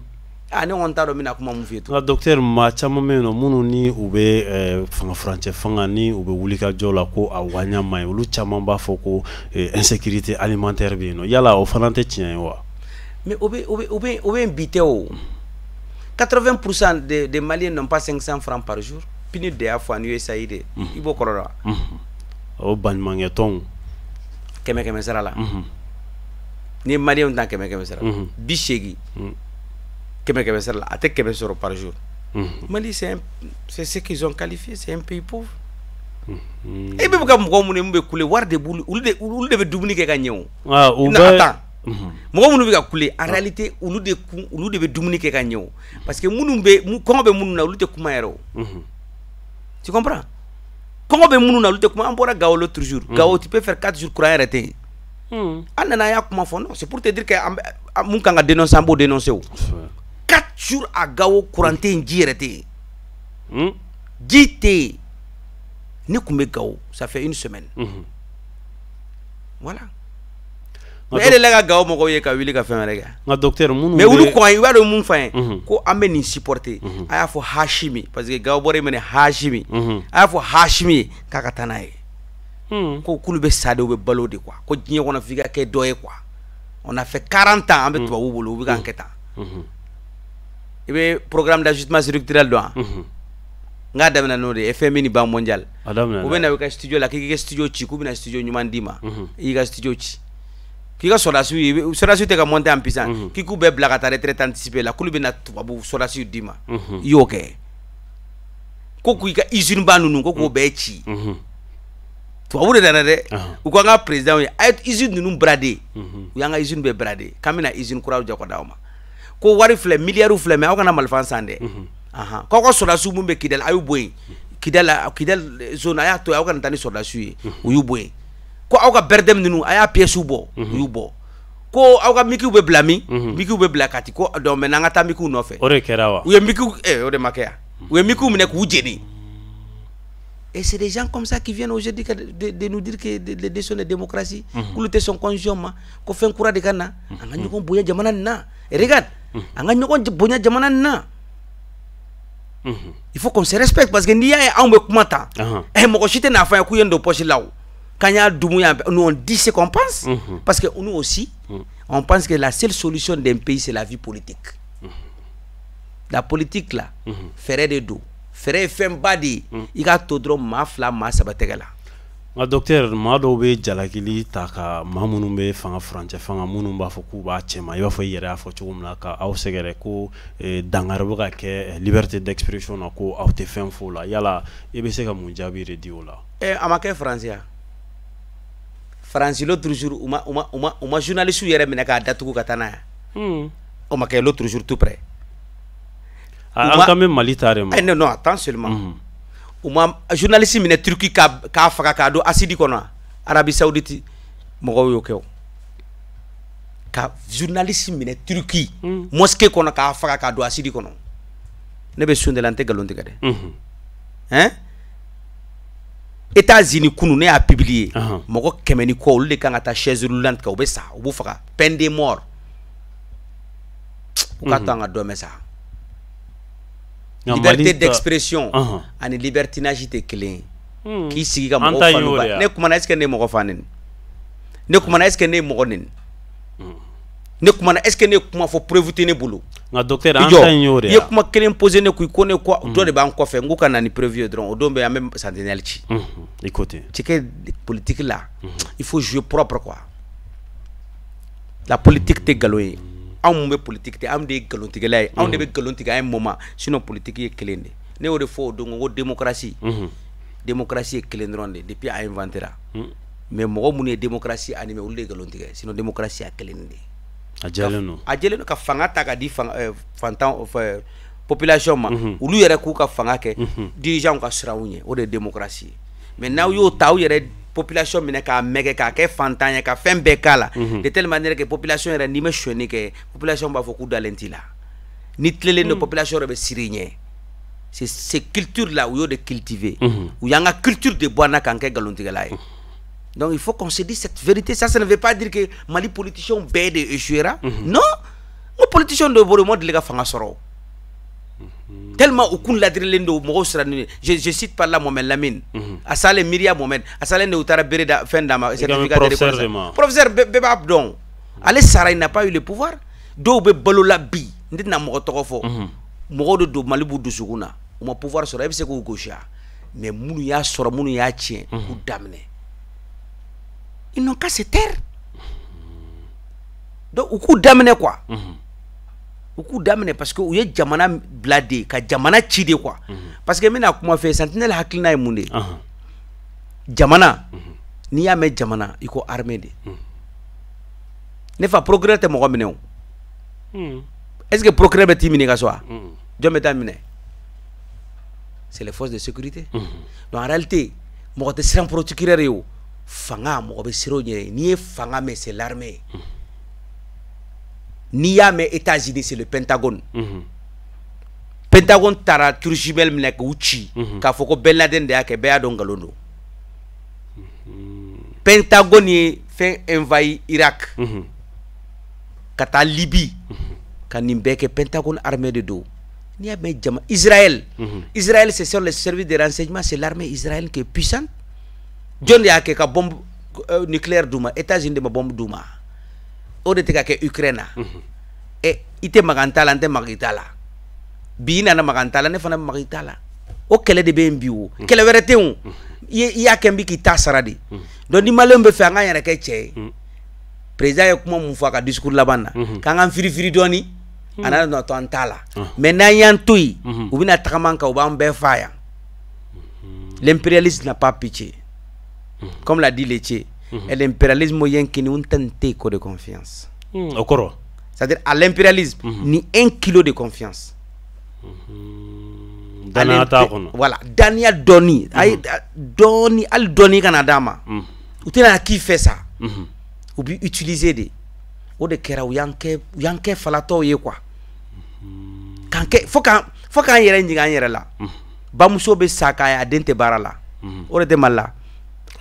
ah, ne kɔni t'a dɔn n bɛna kuma mun f'i ye tugun. Nka docteur, maa caman bɛ yen nɔ minnu ni u bɛ fanga furancɛ fanga ni u bɛ wuli ka jɔ la ko a waɲa man ɲi, olu caman b'a fɔ ko insécurité alimentaire bɛ yen nɔ. Yala o fana tɛ tiɲɛ ye wa? Mais o bɛ bi tɛ o. 80% des Maliens n'ont pas 500 francs par jour. PNUD de y'a fɔ ani USAID. I b'o kɔrɔ dɔn wa? O baɲumankɛ tɔnw. Kɛmɛ kɛmɛ sara la. N'i ye Maliyɛnw ta kɛmɛ kɛmɛ sara la, 80 kɛmɛ kɛmɛ sara la, a tɛ 100 sɔrɔ par jour. Mali, c'est ce qu'ils ont qualifié, c'est un pays pauvre. E bɛ ka mɔgɔ minnu ye mun bɛ kule, wari de b'olu, olu de bɛ dumuni kɛ ka ɲɛ o. Ah, u Non, bɛ attends. Mɔgɔ minnu bɛ ka kule, en réalité olu de kun, olu de bɛ dumuni kɛ ka ɲɛ o, parce que minnu bɛ kɔngɔ bɛ minnu na, olu tɛ kuma yɛrɛ o. Tu comprends? Kɔngɔ bɛ minnu na, olu tɛ kuma. An bɔra Gao l'autre jour. Gao, tu peux faire 4 jours, courant yɛrɛ tɛ yen. An nana, an y'a kuma fɔ. Non, c'est pour te dire que an bɛ mun kan ka dénoncer, an b'o dénoncer o. 4 jours à Gao, courant tɛ yen, ji yɛrɛ tɛ yen, ji tɛ yen. Ne tun bɛ Gao, ça fait une semaine. Voilà. Mais e de la ka Gao mɔgɔw ye ka wuli ka fɛn wɛrɛ kɛ. Nka docteur, minnu Mais olu kɔn, i b'a dɔn mun f'an ye ko an bɛ nin supporter. A y'a fɔ Hashimi, parce que Gao bɔra minɛ Hashimi, a y'a fɔ Hashimi ye k'a ka taa n'a ye. Ko k'olu bɛ sa de, u bɛ balo de quoi. Ko diɲɛ kɔnɔ f'i ka kɛ dɔ ye quoi. On a fait 40 ans an bɛ tubabuw bolo, u bɛ k'an kɛ tan. I bɛ programme d'ajustement structurel dɔn wa? N k'a daminɛ n'o de ye, FMI ni Banque mondiale. A daminɛ. U bɛ na i ka studio la, k'i ka studio ci, k'u bɛna studio ɲuman d'i ma. I y'i ka studio ci. K'i ka sɔrɔdasiw ye, sɔrɔdasiw tɛ ka monter en puissance, k'i k'u bɛɛ bila ka taa retraite anticipée la, k'olu bɛna tubabu sɔrɔdasiw d'i ma. I y'o kɛ. Ko k'i ka usine ba ninnu, ko k'o bɛɛ ci. Tubabu de nana dɛ. U ko an ka président ye, a ye usine ninnu brader. U y'an ka usine bɛɛ brader. K'an bɛna usine kuraw jɔ ka d'aw ma. Ko wari filɛ, miliyariw filɛ, mais aw kana malifan san dɛ. K'aw ka sɔrɔdasiw mun bɛ Kidali, a y'u bɔ yen. Kidali, Kidali zone, a y'a to yen, aw kana taa ni sɔrɔdasiw ye. U y'u bɔ yen. Ko aw ka BRDM ninnu, a y'a pièces bɔ. U y'u bɔ. Ko aw ka MiGw bɛ bila min? MiGw bɛ bila Kati. Ko donc maintenant an ka taa MiGw nɔfɛ. O de kɛra wa? U ye MiGw, o de ma kɛ yan. U ye MiGw minɛ k'u jeni. Et c'est des gens comme ça qui viennent aujourd'hui de nous dire que les leçons de démocratie, k'olu tɛ sɔn constitution ma, ko fɛn kura de ka na. An ka ɲɔgɔn bonya jamana nin na. Et regarde, an ka ɲɔgɔn bonya jamana nin na. Il faut qu'on se respecte, parce que n'i y'a ye anw bɛ kuma tan, mɔgɔ si tɛ n'a fɔ an ye k'u ye nin don poche la o. K'an y'a dumu yan, nous on dit ce qu'on pense. Parce que nous aussi, on pense que la seule solution d'un pays, c'est la vie politique. La politique là, fɛɛrɛ de don. Fɛɛrɛ ye fɛnba de ye. I k'a to dɔrɔn maa fila, maa saba tɛgɛ la. Nka docteur, maa dɔw bɛ jalakili ta ka maa minnu bɛ fanga furancɛ fanga, minnu b'a fɔ k'u b'a cɛma, i b'a fɔ i yɛrɛ y'a fɔ cogo min na, ka aw sɛgɛrɛ ko dankari bɛ ka kɛ liberté d'expression na, ko aw tɛ fɛn f'o la. Yala i bɛ se ka mun jaabi de di o la? A ma kɛ Faransi ya? Faransi, l'autre jour, u ma journaliste yɛrɛ minɛ k'a datugu ka taa n'a ye? O ma kɛ l'autre jour tout près? An kan bɛ Mali ta de ma. Non, non, attends seulement. U ma journaliste minɛ Turquie k'a faga k'a don acide kɔnɔ? Arabie Saoudite mɔgɔw y'o kɛ o. Ka journaliste minɛ Turquie mosquée kɔnɔ k'a faga k'a don acide kɔnɔ. Ne bɛ sun de la, n tɛ nkalon tigɛ dɛ. Hein, États-Unis kunu, ne y'a publier, mɔgɔ 100 ni kɔ, olu de kan ka taa chaise roulante kan, u bɛ sa, u b'u faga, peine de mort. U k'a to an ka dɔ mɛn sa. Liberté d'expression ani libertinage tɛ kelen ye. K'i sigi ka mɔgɔw fa n'u ba. Ne kumana, est ce que ne ye mɔgɔ fa neni? Ne kumana, est ce que ne ye mɔgɔ neni? Ne kumana, est ce que ne ye kuma fɔ preuve tɛ ne bolo? Nka docteur, an ta in y'o de ye. I ye kuma kelen posé ne kun, ko ne ko dɔ de b'an kɔfɛ, n ko ka na ni preuve ye dɔrɔn, o don bɛ an bɛ sentinelle ci. I ko ten. Ci kɛ politique la, il faut jouer propre quoi. La politique tɛ nkalon ye. Anw mun bɛ politique tɛ, anw de ye nkalontigɛla ye, anw de bɛ nkalon tigɛ à un moment. Sinon politique ye kelen de. Ne y'o de fɔ o don ko démocratie, démocratie ye kelen dɔrɔn de depuis a inventé ra. Mais mɔgɔ minnu ye démocratie animé, olu de ye nkalon tigɛ. Sinon démocratie ye kelen de ye. A jɛlen don. A jɛlen don. Ka fanga ta ka di fantan population ma, olu yɛrɛ k'u ka fanga kɛ, dirigeant ka siran u ɲɛ, o de ye démocratie ye. Mais n'aw y'o ta, aw yɛrɛ population minɛ k'a mɛgɛ, k'a kɛ fantan ye, ka fɛn bɛɛ k'a la, de telle manière que population yɛrɛ, n'i ma sonyɛni kɛ, population b'a fɔ k'u dalen t'i la. Ni tilelen don, population yɛrɛ bɛ siran i ɲɛ. C'est ces cultures là u y'o de cultiver. U y'an ka culture de bɔ an na k'an kɛ nkalontigɛla ye. Donc il faut qu'on se dise cette vérité. Ça ne veut pas dire que Mali politiciens bɛɛ de échouera. Non, n ko politiciens dɔw bolo, u ma deli ka fanga sɔrɔ tellement u kun ladirilen don, mɔgɔw sirannen. Je cite par là Mohamed Lamine, a salen Miria Mohamed, a salen de, u taara bere da fɛn d'a ma, certificat de reconnaissance. Professeur bɛɛ b'a dɔn, ale sara, il n'a pas eu le pouvoir. Dɔw bɛ balo la bi, n tɛna mɔgɔ tɔgɔ fɔ, mɔgɔw de don, Mali b'u dusukun na, u ma pouvoir sɔrɔ, e bɛ se k'u gosi a? Mais minnu y'a sɔrɔ, minnu y'a tiɲɛ, k'u daminɛ, ils n'ont qu'à se taire. Donc u k'u daminɛ quoi, u k'u daminɛ, parce que u ye jamana bila de ka jamana ci de quoi. Parce que n bɛna kuma fɛ, Sentinelle hakilina ye mun de ye? Jamana, n'i y'a mɛn jamana, i ko armée de. Ne fa, procureur tɛ mɔgɔ minɛ o. Est ce que procureur bɛ t'i minɛ i ka so wa? Jɔn bɛ taa minɛ? C'est les forces de sécurité. Donc en réalité, mɔgɔ tɛ siran procureur ye o. Fanga, mɔgɔ bɛ siran o ɲɛ. N'i ye fanga mɛn, c'est l'armée. N'i y'a mɛn États-Unis, c'est le Pentagone. Pentagone taara tour jumelle minɛ k'u ci k'a fɔ ko Ben Laden de y'a kɛ, bɛɛ y'a dɔn nkalon don. Pentagone ye fɛn envahi Irak, ka taa Libye, ka nin bɛɛ kɛ, Pentagone armée de don. N'i y'a mɛn jama, Israël, Israël, c'est sur les services de renseignement, c'est l'armée israélienne qui est puissante. Jɔn de y'a kɛ ka bombe nucléaire d'u ma? États-Unis de ma bombe d'u ma. O de tɛ ka kɛ Ukraine na. Ɛ, i tɛ maga n ta la, n tɛ maga i ta la. Bi i nana maga n ta la, ne fana bɛ maga i ta la. O kɛlɛ de bɛ yen bi o. Kɛlɛ wɛrɛ tɛ yen o. I y'a kɛ, n bɛ k'i ta sara de. Donc ni Maliyɛnw bɛ fɛ an k'an yɛrɛ kɛ cɛ ye, président ye kuma mun fɔ a ka discours laban na, k'an k'an firifiri dɔɔni, a nana to an ta la. Mais n'an y'an to yen, u bɛna tagama an kan, u b'an bɛɛ fa yan. L'impérialisme n'a pas pitié. Comme l'a dit Che, et l'impérialisme yankee un tantico de confiance. O kɔrɔ? C'est-à-dire à l'impérialisme, ni 1 kilo de confiance. Danaya t'a kɔnɔ. Voilà, daniya dɔɔni, ayi dɔɔni, hali dɔɔni kana d'a ma. U tɛna k'i fɛ sa. U b'i utiliser de. O de kɛra, u y'an kɛ falatɔw ye quoi. K'an kɛ fo k'an yɛrɛ ɲininka an yɛrɛ la. Bamuso bɛ sa k'a ye a den tɛ baara la. O de tɛ Mali la.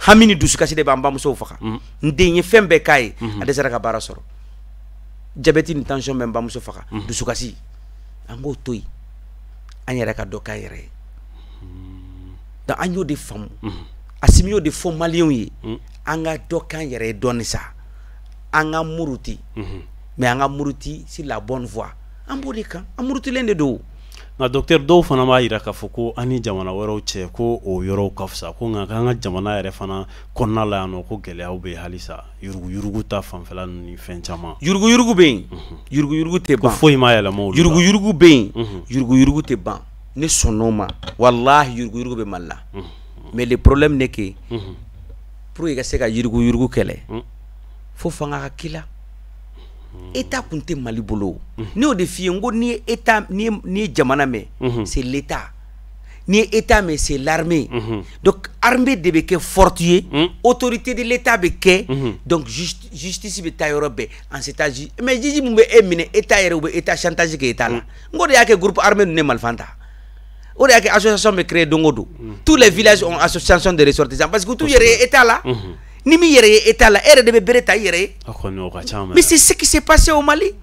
Hami ni dusukasi de b'an bamusow faga. N den ye fɛn bɛɛ k'a ye, a dɛsɛra ka baara sɔrɔ. Diabète ni tension bɛ n bamuso faga. Dusukasi. An k'o to yen. An yɛrɛ ka dɔ k'an yɛrɛ ye. Donc an y'o de faamu. Assimi y'o de fɔ Maliyɛnw ye. An ka dɔ k'an yɛrɛ ye dɔɔni sa. An ka muruti. Mais an ka muruti sur la bonne voie. An b'o de kan. An murutilen de don. Nka docteur, dɔw fana b'a jira k'a fɔ ko an ni jamana wɛrɛw cɛ, ko o yɔrɔw ka fisa, ko nka k'an ka jamana yɛrɛ fana kɔnɔna la yan nɔ, ko gɛlɛyaw bɛ yen halisa, yuruguyurugu ta fanfɛla ninnu ni fɛn caman. Yuruguyurugu bɛ yen. Yuruguyurugu tɛ ko ban. Foyi ma yɛlɛma olu la. Yuruguyurugu bɛ yen. Yuruguyurugu tɛ ban. Ne sɔnn'o ma. Walahi, yuruguyurugu bɛ Mali la. Mais le problème n'est que pour que i ka se ka yuruguyurugu kɛlɛ, fo fanga ka k'i la. État kun tɛ Mali bolo. Ne y'o de f'i ye, n ko n'i ye État, n'i ye jamana mɛn, c'est l'État. N'i ye État mɛn, c'est l'armée. Donc armée de bɛ kɛ forte ye, autorité de l'État bɛ kɛ, donc justice bɛ taa yɔrɔ bɛɛ en ce temps. Mais juge mun bɛ e minɛ, État yɛrɛ, u bɛ État chantage kɛ État la. N ko de y'a kɛ groupe armé ninnu ye marifa ta. O de y'a kɛ association bɛ créer don o don. Tous les villages ont association de ressortissants parce que u t'u yɛrɛ ye État la. Ni min yɛrɛ ye État la, e yɛrɛ de bɛ bere ta i yɛrɛ ye. A kɔni o ka ca. Mais c'est ce qui s'est passé au Mali.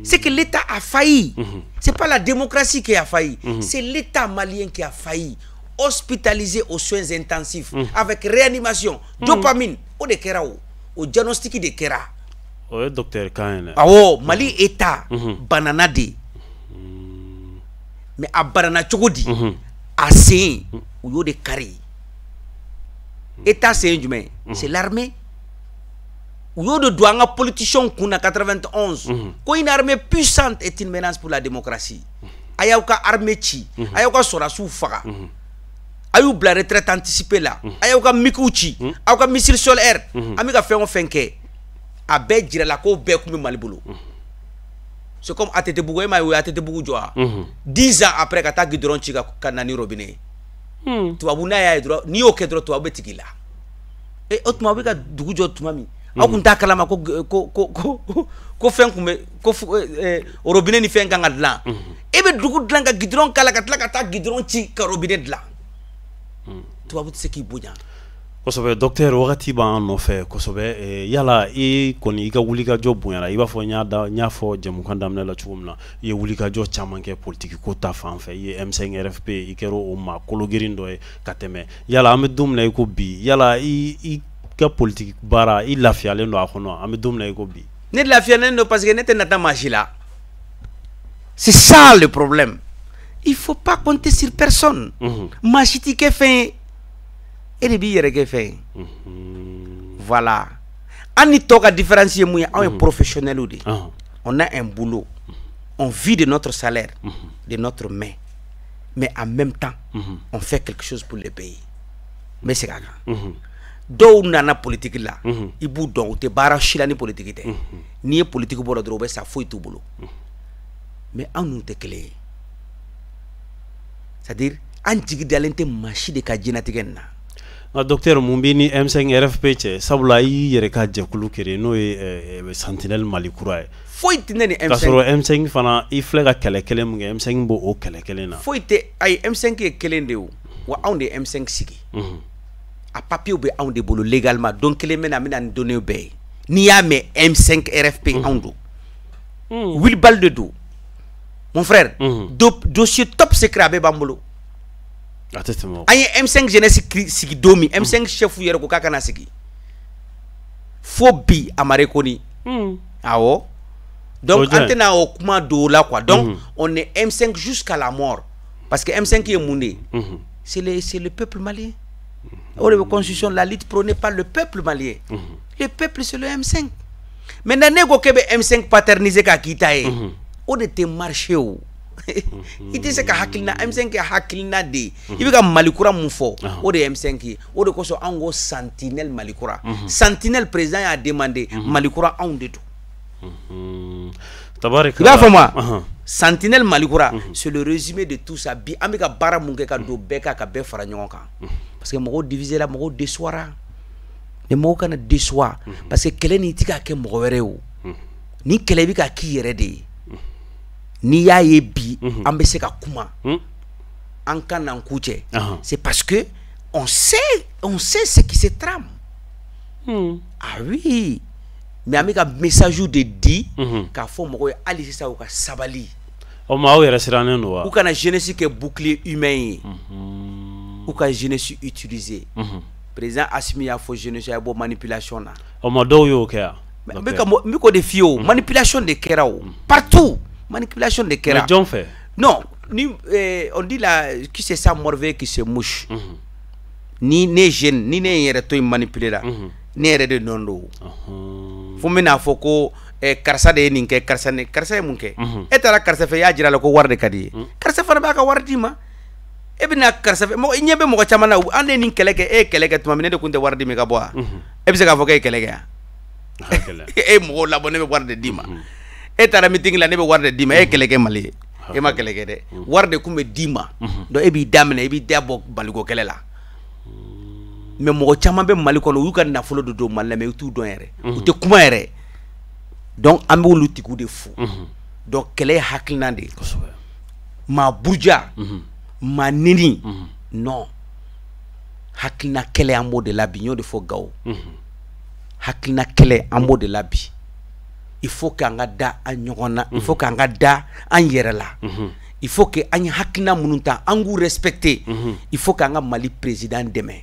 C'est que l'État a failli. C'est pas la démocratie qui a failli. C'est l'État malien qui a failli. Hospitalisé aux soins intensifs, avec réanimation, dopamine, o de kɛra o. O diagnostic de kɛra. O ye docteur kan ye dɛ. Awɔ, Mali État banana de. Mais a banana cogo di? A sen, u y'o de kari. État sen ye jumɛn ye? C'est l'armée. U y'o de don an ka politiciens kun na 91, ko une armée puissante est une menace pour la démocratie. A y'aw ka armée ci, a y'aw ka sɔrɔdasiw faga, a y'u bila retraite anticipée la, a y'aw ka MiGw ci, aw ka missile sol air, an bɛ ka fɛn o fɛn kɛ, a bɛɛ jirala k'o bɛɛ kun bɛ Mali bolo. C'est comme ATT Bugu, e m'a ye u ye ATT Bugu jɔ wa? 10 ans après, ka taa goudron ci ka na ni robinet ye. Tubabu n'a y'a ye dɔrɔn, n'i y'o kɛ dɔrɔn, tubabu bɛ tigɛ i la. E o tuma, u bɛ ka dugu jɔ tuma min, Aw kun t'a kalama ko ko ko ko ko fɛn kun bɛ ko robinet ni fɛn kan ka dilan. E bɛ dugu dilan ka goudron k'a la, ka tila ka taa goudron ci ka robinet dilan. Tubabu tɛ se k'i bonya. Kosɛbɛ docteur, wagati b'an nɔfɛ kosɛbɛ. Yala i kɔni, i ka wulikajɔ bonyara, i b'a fɔ n y'a da, n y'a fɔ jɛmukan daminɛ la cogo min na, i ye wulikajɔ caman kɛ politiki ko ta fan fɛ, i ye M5 RFP, i kɛra o maa kologirin dɔ ye ka tɛmɛ. Yala an bɛ don min na i ko bi, yala i ka politiki baara, i lafiyalen don a kɔnɔ? An bɛ don min na i ko bi. Ne lafiyalen don parce que ne tɛ nata maa si la. C'est ça le problème, il faut pas compter sur personne. Maa si t'i kɛ fɛn ye, e de b'i yɛrɛ kɛ fɛn ye. Voilà, an ni tɔw ka différence ye mun ye? Anw ye professionnels de ye. On a un boulot, on vit de notre salaire, de notre main, mais en même temps on fait quelque chose pour le pays. N bɛ segin a kan. Dɔw nana politique la, i b'u dɔn, u tɛ baara si la ni politique tɛ. N'i ye politique bɔ dɔrɔn, u bɛ sa, foyi t'u bolo. Mais anw n'u tɛ kelen ye, c'est à dire an jigi dalen tɛ maa si de ka diɲɛlatigɛ nin na. Nka docteur, mun b'i ni M5 RFP cɛ? Sabula i y'i yɛrɛ ka jɛkulu créer, n'o ye Sentinelle Mali kura ye. Foyi tɛ ne ni M5. K'a sɔrɔ M5 fana, i filɛ ka kɛlɛ kelen min kɛ, M5 b'o o kɛlɛ kelen na. Foyi tɛ, ayi, M5 ye kelen de ye o, wa anw de ye M5 sigi. A papier bɛ anw de bolo légalement. Don kelen bɛ na, n bɛ na ni données bɛɛ ye. N'i y'a mɛn M5 RFP, anw don. Wulibali de don, mon frère. Dossier top secret, a bɛɛ b'an bolo. A tɛ tɛmɛ o. An ye M5 jeunesse sigi don min, M5 chef yɛrɛ ko k'a kana sigi, fo bi a ma reconnu. Awɔ, donc an tɛna o kuma don o la quoi. Donc on est M5 jusqu'à la mort, parce que M5 ye mun de ye? C'est le peuple malien. O de bɛ constitution, la lutte prônée par le peuple malien. Le peuple, c'est le M5. Maintenant, ne ko k'e bɛ M5 paterniser k'a k'i ta ye, o de tɛ marcher o. I tɛ se ka hakilina, M5 ye hakilina de ye. I bɛ ka Mali kura mun fɔ, o de ye M5 ye. O de kosɔn anw ko Sentinelle Mali kura. Sentinelle, président y'a demandé Mali kura, anw de don. Tabarika. I b'a faamu wa? Sentinelle Mali kura, c'est le résumé de tout ça. Bi an bɛ ka baara mun kɛ, ka don bɛɛ kan, ka bɛɛ fara ɲɔgɔn kan, parce que mɔgɔw divisé la, mɔgɔw déçoira. Ni mɔgɔw kana déçoit, parce que kɛlɛ nin, i tɛ k'a kɛ mɔgɔ wɛrɛ ye o. Ni kɛlɛ bɛ ka k'i yɛrɛ de ye. N'i y'a ye bi an bɛ se ka kuma an kan n'an ku cɛ, c'est parce que on sait ce qui se trame. Ah oui, mais an bɛ ka message de di k'a fɔ mɔgɔw ye hali sisan, u ka sabali. O ma, aw yɛrɛ sirannen don wa? U kana jeunesse kɛ bouclier humain ye, u ka jeunesse utiliser. Président Assimi y'a fɔ jeunesse ye, bɔ manipulation na. O ma, dɔw y'o kɛ yan. N bɛ ka n bɛ k'o de f'i ye o. Manipulation de kɛra o, partout manipulation de kɛra. Mais jɔn fɛ? Non, ni on dit la qui c'est ça morveux qui se mouche. Ni ne jeune, ni ne ye n yɛrɛ to yen manipuler la, ne yɛrɛ de nɔ don. Fo n bɛna fɔ ko karisa de ye nin kɛ, karisa ne, karisa ye mun kɛ? E taara karisa fɛ, i y'a jira a la ko wari de ka di i ye. Karisa fana b'a ka wari d'i ma. E bɛna karisa fɛ, mɔgɔ i ɲɛ bɛ mɔgɔ caman na, an de ye nin kɛlɛ kɛ, e ye kɛlɛ kɛ tuma min, ne de tun tɛ wari d'i ma i ka bɔ wa? E bɛ se k'a fɔ k'e ye kɛlɛ kɛ yan? E ye mɔgɔw labɔ, ne bɛ wari de d'i ma. E taara meeting la, ne bɛ wari de d'i ma. E ye kɛlɛ kɛ Mali ye, e ma kɛlɛ kɛ dɛ, wari de tun bɛ d'i ma. Donc e b'i daminɛ, i b'i da bɔ baliko kɛlɛ la. Mais mɔgɔ caman bɛ Mali kɔnɔ, u y'u ka nafolo de don Mali la, mais u t'u dɔn yɛrɛ, u tɛ kuma yɛrɛ. Donc an b'olu tigiw de fo. Donc kɛlɛ ye hakilina de ye. Maa buruja, maa neni, non, hakilina kɛlɛ, an b'o de la bi. N y'o de fɔ Gawo, hakilina kɛlɛ, an b'o de la bi. Il faut qu'an ka da an ɲɔgɔn na, il faut qu'an ka da an yɛrɛ la, il faut que an ye hakilina minnu ta, an k'u respecter, il faut qu'an ka Mali président dɛmɛ.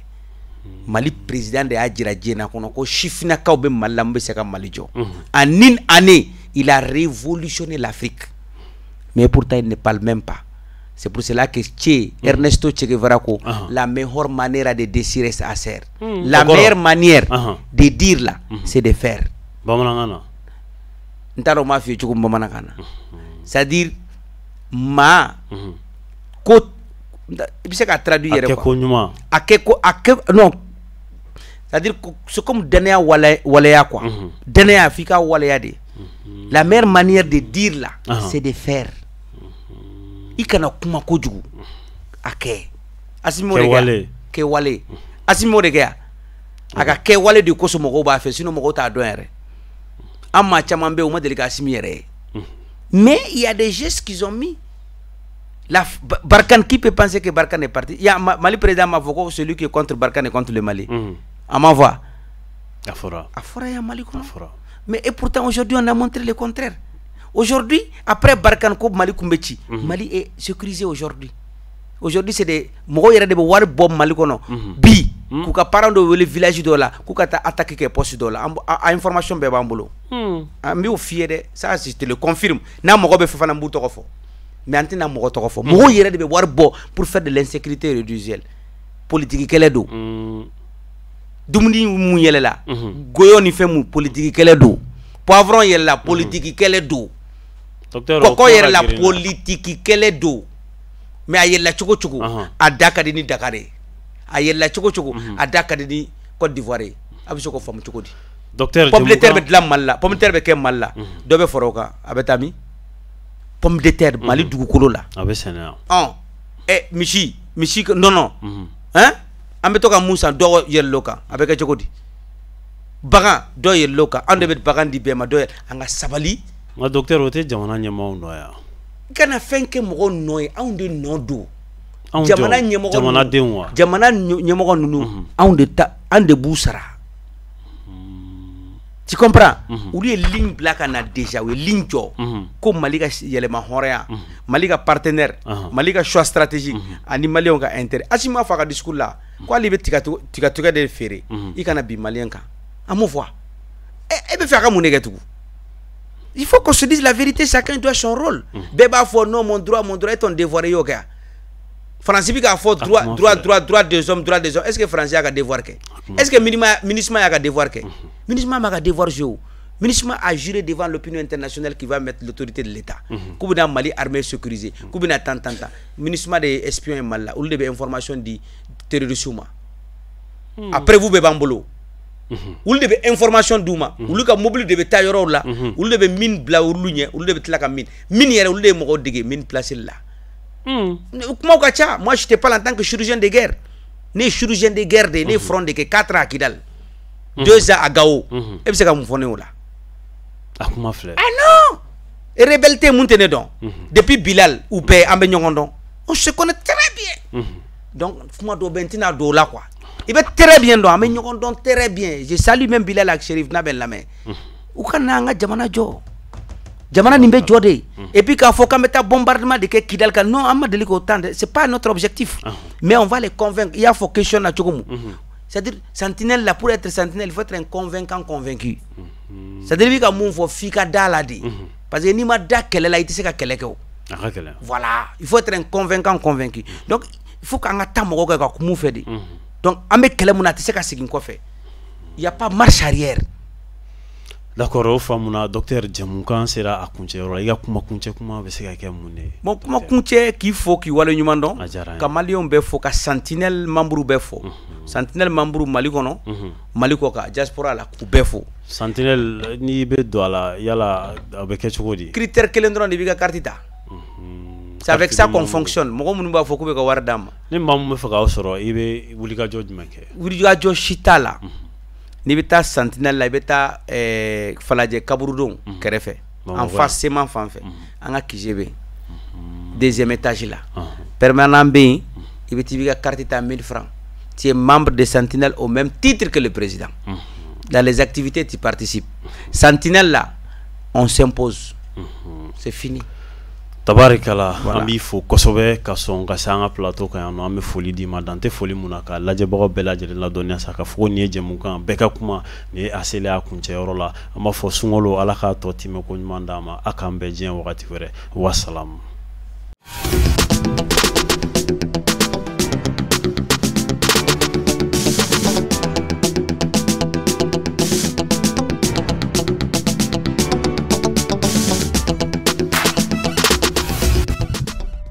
Mali président de y'a jira diɲɛ kɔnɔ ko sifinnakaw bɛ Mali la, mun bɛ se ka Mali jɔ. En une année, il a révolutionné l'Afrique, mais pourtant il ne parle même pas. C'est pour cela que Che, Ernesto Che Guevara ko, la meilleure manière de décider, c'est hacer. La meilleure manière de dire là, c'est de faire. Bamanankan na. N t'a dɔn n b'a f'i ye cogo min bamanankan na. C'est-à-dire maa ko i bɛ se k'a traduire yɛrɛ quoi. A kɛ ko ɲuman. A kɛ ko a kɛ, non, c'est-à-dire c'est comme danaya waleya quoi. Danaya, f'i ka waleya de. La meilleure manière de dire là, c'est de faire. I kana kuma kojugu, a kɛ. Asimi m'o de kɛ, kɛwale. Asimi m'o de kɛ yan. A ka kɛwale de kosɔn mɔgɔw b'a fɛ, sinon mɔgɔw t'a dɔn yɛrɛ. An maa caman bɛ yen, u ma deli ka Assimi yɛrɛ ye. Mais il y a des gestes qu'ils ont mis. La Barkhane, qui peut penser que Barkhane est parti? Il y a Mali président m'a fɔ ko celui qui est contre Barkhane est contre le Mali. A ma fɔ? A fɔra. A fɔra yan Mali kɔnɔ. A fɔra. Mais et pourtant aujourd'hui on a montré le contraire. Aujourd'hui, après Barkhane ko Mali kun bɛ ci, Mali est sécurisé aujourd'hui. Aujourd'hui c'est des mɔgɔw yɛrɛ de bɛ wari bɔ Mali kɔnɔ bi k'u ka parents dɔw wele village dɔw la k'u ka taa attaque kɛ poste dɔw la. A information bɛɛ b'an bolo. An b'o f'i ye dɛ, ça je te le confirme. N'a mɔgɔ bɛ fɛ fana, n b'u tɔgɔ fɔ. Mais an tɛna mɔgɔ tɔgɔ fɔ. Mɔgɔw yɛrɛ de bɛ wari bɔ pour faire de l'insécurité résiduelle. Politique kɛlɛ don. Dumuni mun yɛlɛla, goyɔ ni fɛn mun, politique kɛlɛ don. Poivron yɛlɛla, politique kɛlɛ don. Kɔkɔ yɛlɛla, politique kɛlɛ don. Mais a yɛlɛla cogo cogo, a da ka di ni Dakar ye. A yɛlɛla cogo cogo, a da ka di ni Côte d'Ivoire ye. A bɛ se k'o faamu cogo di? Docteur, pomme de terre bɛ dilan Mali la, pomme de terre bɛ kɛ Mali la. Dɔ bɛ fara o kan, a bɛ taa min? Pomme de terre Mali dugukolo la. A bɛ sɛnɛ yan. Ɔn, ɛ misi misi nɔnɔ, hein, an bɛ to ka mun san, dɔ yɛlɛl'o kan, a bɛ kɛ cogo di? Bagan dɔ yɛlɛl'o kan, anw de bɛ bagan di bɛɛ ma, dɔ an ka sabali. Nka docteur, o tɛ jamana ɲɛmaaw nɔ ye. I kana fɛn kɛ mɔgɔw nɔ ye, anw de nɔ don. Jamana ɲɛmɔgɔ, jamanadenw wa? Jamana ɲɛmɔgɔ ninnu, anw de ta, an de b'u sara. Tu comprends? Olu ye ligne bila ka na déjà, u ye ligne jɔ ko Mali ka yɛlɛma hɔrɔnya, Mali ka partenaire, Mali ka choix stratégique ani maliyɛnw ka intérêt. Assimi m'a fɔ a ka discours la ko hali i bɛ tigatigɛ de feere, i kana bin maliyɛn kan. An m'o fɔ. E bɛ fɛ a ka mun de kɛ tugun? Il faut qu'on se dise la vérité, chacun doit son rôle. Bɛɛ b'a fɔ non, mon droit, mon droit, et ton devoir i y'o kɛ. Faransi bɛ k'a fɔ droit, droit, droit, droit des hommes, droit des hommes. Est-ce que Faransi y'a ka devoir kɛ? Est-ce que MINUSMA y'a ka devoir kɛ? MINUSMA m'a ka devoir jouer o. MINUSMA a juré devant l'opinion internationale qu'il va mettre l'autorité de l'État. K'u bɛna Mali armée sécuriser, k'u bɛna tan tan tan. MINUSMA de ye espion ye Mali la, olu de bɛ information di terroristes ma. Après vous bɛɛ b'an bolo. Olu de bɛ information d'u ma, olu ka mobili de bɛ taa yɔrɔw la, olu de bɛ mine bila olu ɲɛ, olu de bɛ tila ka mine mine yɛrɛ, olu de ye mɔgɔw dege mine placer la. Kumaw ka ca. Moi je te parle en tant que chirurgien de guerre. Ne ye chirurgien de guerre de ye, ne ye front de kɛ 4 ans à Kidal, 2 ans à Gao. E bɛ se ka mun fɔ ne o la? A kuma filɛ. Ah non, rebelle tɛ mun tɛ ne dɔn. Depuis Bilal u bɛɛ an bɛ ɲɔgɔn dɔn, on se connaît très bien. Donc kuma dɔw bɛ yen, n tɛna don o la quoi. I bɛ très bien dɔn, an bɛ ɲɔgɔn dɔn très bien. Je salue même Bilal ak Chérif n'a bɛ n lamɛn. U ka na an ka jamana jɔ. Jamana nin bɛ jɔ de. Et puis k'a fɔ k'an bɛ taa bombardement de kɛ Kidal kan, non, an ma deli k'o temps dɛ, c'est pas notre objectif. Mais on va les convaincre. I y'a fɔ question na cogo mun? C'est-à-dire sentinelle là, pour être sentinelle, il faut être un convaincant convaincu. C'est-à-dire i bɛ ka mun fɔ, f'i ka da la de. Parce que n'i ma da kɛlɛ la, i tɛ se ka kɛlɛ kɛ o. A ka gɛlɛn. Voilà, il faut être un convaincant convaincu. Donc il faut k'an ka taa mɔgɔw kɛ ka kuma u fɛ de. Donc an bɛ kɛlɛ mun na, a tɛ se ka segin kɔfɛ. Il y a pas marche arrière. D'accord, o faamuna docteur. Jɛmukan sera a kuncɛyɔrɔ la. I ka kuma kuncɛ kuma bɛ se ka kɛ mun de ye? Bon, kuma kuncɛ, k'i fo, k'i waleɲuman dɔn. A diyara n ye. Ka maliyɛnw bɛɛ fo, ka sentinelle membre bɛɛ fo. Sentinelle membre Mali kɔnɔ, Mali kɔ kan, diaspora la, k'u bɛɛ fo. Sentinelle, n'i bɛ don a la, yala a bɛ kɛ cogo di? Critère kelen dɔrɔn de, b'i ka carte ta. C'est avec ça qu'on fonctionne. Mɔgɔ minnu b'a fɔ k'u bɛ ka wari d'an ma. Ni maa min bɛ fɛ k'aw sɔrɔ, i bɛ wulikajɔ jumɛn kɛ? Wulikajɔ si t'a la. N'i bɛ taa sentinelle la, i bɛ taa Falajɛ kaburudon kɛrɛfɛ, en face CMA fan fɛ, an ka QG bɛ yen, deuxième étage la. Permanent bɛ yen, i bɛ t'i b'i ka carte ta 1000 francs. Tu es membre de Sentinelle au même titre que le président. Dans les activités, tu participes. Sentinelle là, on s'impose. C'est fini. Tabarikala, an b'i fo kosɛbɛ ka sɔn ka se an ka plateau kan yan nɔ. An bɛ foli d'i ma, dan tɛ foli mun na, ka lajɛbagaw bɛɛ lajɛlen ladɔnniya sa ka fɔ ko nin ye jɛmukan bɛɛ ka kuma nin ye, a selen a kuncɛyɔrɔ la. An b'a fɔ sunkalo, Ala k'a tɔ timɛ ko ɲuman d'an ma. A k'an bɛn diɲɛ wagati wɛrɛ. Wasalamu.